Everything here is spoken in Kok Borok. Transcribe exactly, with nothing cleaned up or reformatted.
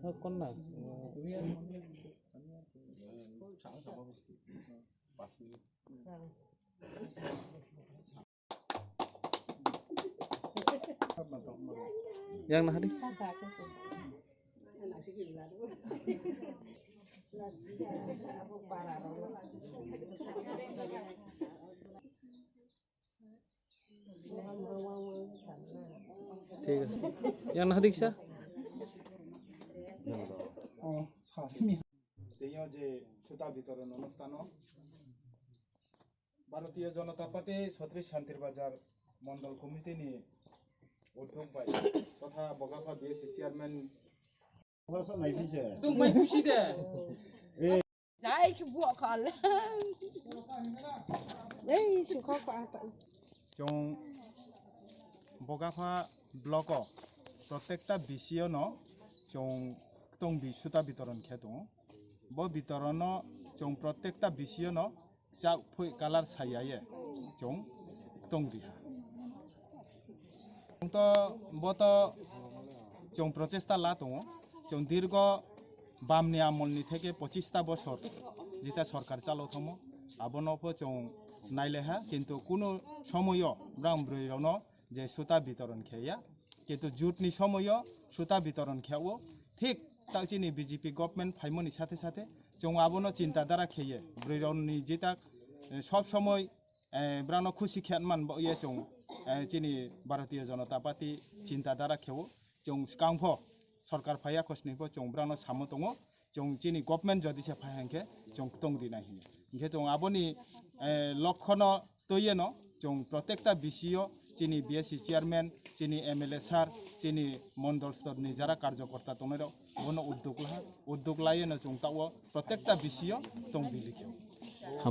Konna? Yang nah di? Thik ase. Yang nah diksa? Oh, sorry. Teiyo je suta bitoron onustano Bharatiya Janata Party Chhatris Santir Bazar Mondol Committee ni uddog bai totha Bogapha B S C chairman. Tungbai khusi de. Jai ki buak kal. Ei, sukha pa pa. Chwng Bogapha block o protekta B C o no chwng ktong bi suta bitoron khe tongo. Bo bitoron no chwng protekta B C o no chak phui colour saya ye chwng ktong biha. Chwng to bo to chwng prochesta la tongo. Chwng dirgo bamni amolni theke pochista bosor jita sorkar chalo thamo. Abono pho chwng naileha, kintu kunu somoyo brang brwi rokno je suta bitoron kheya. Kintu jut ni somoyo suta bitoron khewo. Thik tak chini B J P government phaimoni sathe sathe chwng abono chinta dara kheye. Brwi rokni jita, eh, sob somoi, eh, brano khusi khe man bo ye chwng, eh, chini Bharatiya Janata Party chinta dara khewo. Chwng skang pho sorkar phaiya khosni pho chwng brano samo tongo. Chwng chini government jodi se phai hwnkhe chwng ktong rinai hini. Hwnkhe chwng aboni, eh, lokhono twiye no chwng protekta B C o chini B S C chairman, chini M L A sir, chini mondol stor ni jara karjokorta tongnai rok bono uddog laha, uddog laiye no chwng tao protekta B C o tong bilikhe.